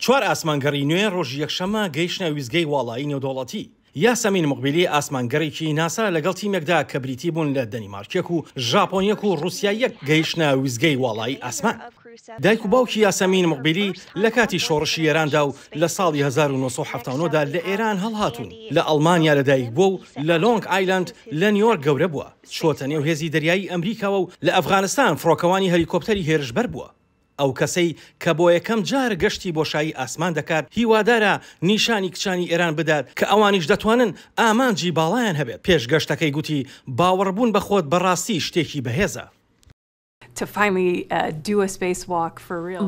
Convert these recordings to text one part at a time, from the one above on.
چوار ئاسمانگەڕی نوێ ڕۆژی یەکشەممە گەیشتنە ویستگەی واڵایی نێودەوڵەتی. یاسەمین موقبیلی ئاسمانگەڕێکی ناسا لەگەڵ تیمێکدا کە بریتی بوون لە دەنیمارکیەک و ژاپۆنیەک و ڕووسیاییەک گەیشتنە ویستگەی واڵایی ئاسمان. دایک و باوکی یاسەمین موقبیلی لە کاتی شۆڕشی ئێراندا و لە ساڵی 1979 دا لە ئێران هەڵهاتوون. لە ئەڵمانیا لەدایکبووە و لە لۆنگ ئایلەند لە نیۆرک گەورە بووە. چۆتە نێو هێزی دەریایی ئەمریکاوە و لە ئەفغانستان فڕۆکەوانی هەلیکۆپتەری هێرشبەر بووە. ئەو کەسەی کە بۆ یەکەم جار گەشتی بۆشایی ئاسمان دەکات، هیوادارە نیشانی کچانی ئێران بدات کە ئەوانیش دەتوانن ئامانجی باڵایان هەبێت. پێش گەشتەکەی گوتی، باوەڕبوون بە خۆت بەڕاستی شتێکی بەهێزە.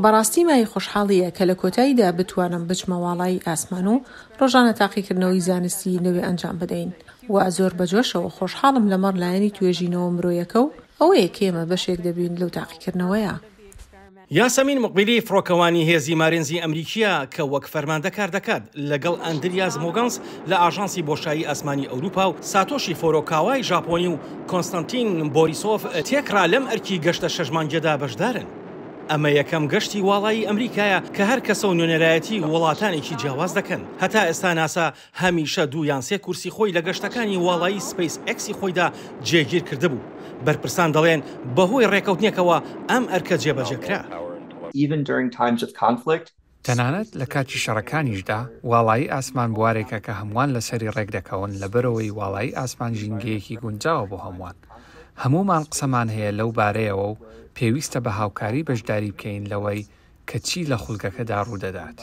بەڕاستی مایەی خۆشحاڵییە کە لە کۆتاییدا بتوانم بچمە واڵایی ئاسمان و ڕۆژانە تاقیکردنەوەی زانستی لەوێ ئەنجام بدەین و زۆر بەجۆشەوە خۆشحاڵم لەمەڕ لایەنی توێژینەوە مرۆیەکە و ئەوەیە کە ئێمە بەشێک دەبین لەو تاقیکردنەوەیە. یاسەمین موقبیلی فڕۆکەوانی هێزی مارینزی ئەمریکییە کە وەک فەرماندە کاردەکات لەگەڵ ئەندریاس مۆگەنس لە ئاژانسی بۆشایی ئاسمانی ئەوروپا و ساتۆشی فۆرۆکاوای ژاپۆنی و کۆنستانتین بۆریسۆڤ تێکڕا لەم ئەرکی گەشتە شەش مانگیەدا بەشدارن. ئەمە یەکەم گەشتی واڵایی ئەمریکایە کە هەر کەسە و نوێنەرایەتی وڵاتانێکی جیاواز دەکەن. هەتا ئێستا ناسا هەمیشە دوو یان سێ کورسی خۆی لە گەشتەکانی واڵایی سپەیس ئێکسی خۆیدا جێگیر کردبوو. بەرپرسان دەڵێن بەهۆی ڕێکەوتنێکەوە ئەم ئەرکە جێبەجێ کرا. تەنانەت لە کاتی شەڕەکانیشدا، واڵایی ئاسمان بوارێکە کە هەمووان لەسەری ڕێک دەکەون لەبەرئەوەی واڵایی ئاسمان ژینگەیەکی گونجاوە بۆ هەمووان. هەموومان قسەمان هەیە لەو بارەیەوە و پێویستە بە هاوکاری بەشداری بکەین لەوەی کە چی لە خولگەکەدا ڕوودەدات.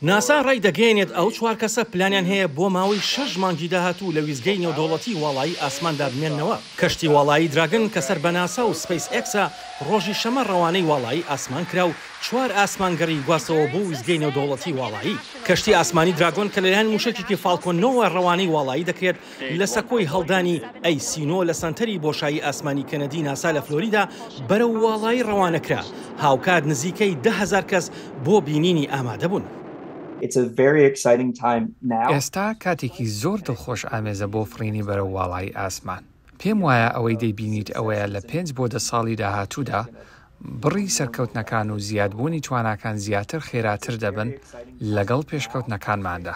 ناسا ڕایدەگەیەنێت ئەو چوار کەسە پلانیان هەیە بۆ ماوەی شەش مانگی داهاتوو لە ویستگەی نێودەوڵەتی واڵایی ئاسماندا بمێننەوە. کەشتی واڵایی دراگن کە سەر بە ناسا و سپەیس ئێکسە ڕۆژی شەمە ڕەوانەی واڵایی ئاسمان کرا و چوار ئاسمانگەڕی گواستەوە بۆ ویستگەی نێودەوڵەتی واڵایی. کەشتی ئاسمانی دراگۆن کە لەلایەن موشەکێکی فاڵکۆن نۆوە ڕەوانەی واڵایی دەکرێت لە سەکۆی هەڵدانی ئەی سی نۆ لە سەنتەری بۆشایی ئاسمانی کەنەدی ناسا لە فلۆریدا بەرەو واڵایی ڕەوانە کرا، هاوکات نزیکەی 10,000 کەس بۆ بینینی ئامادەبوون. ئێستا کاتێکی زۆر دڵخۆش ئامێزە بۆ فڕینی بەرەو واڵایی ئاسمان. پێم وایە ئەوەی دەیبینیت ئەوەیە لە پێنج بۆ دە ساڵی داهاتوودا بڕی سەرکەوتنەکان و زیادبوونی تواناکان زیاتر خێراتر دەبن لەگەڵ پێشکەوتنەکانماندا.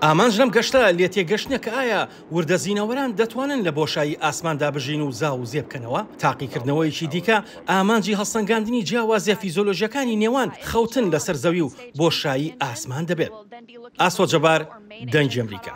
ئامانج لەم گەشتە لێتێگەشتنە کە ئایا وردە زینەوەران دەتوانن لە بۆشایی ئاسماندا بژین و زاو و زێ بکەنەوە؟ تاقیکردنەوەیەکی دیکە ئامانجی هەڵسەنگاندنی جیاوازیە فیزۆلۆژیەکانی نێوان خەوتن لەسەر زەوی و بۆشایی ئاسمان دەبێت. ئاسۆ جەبار، دەنگی ئەمریکا.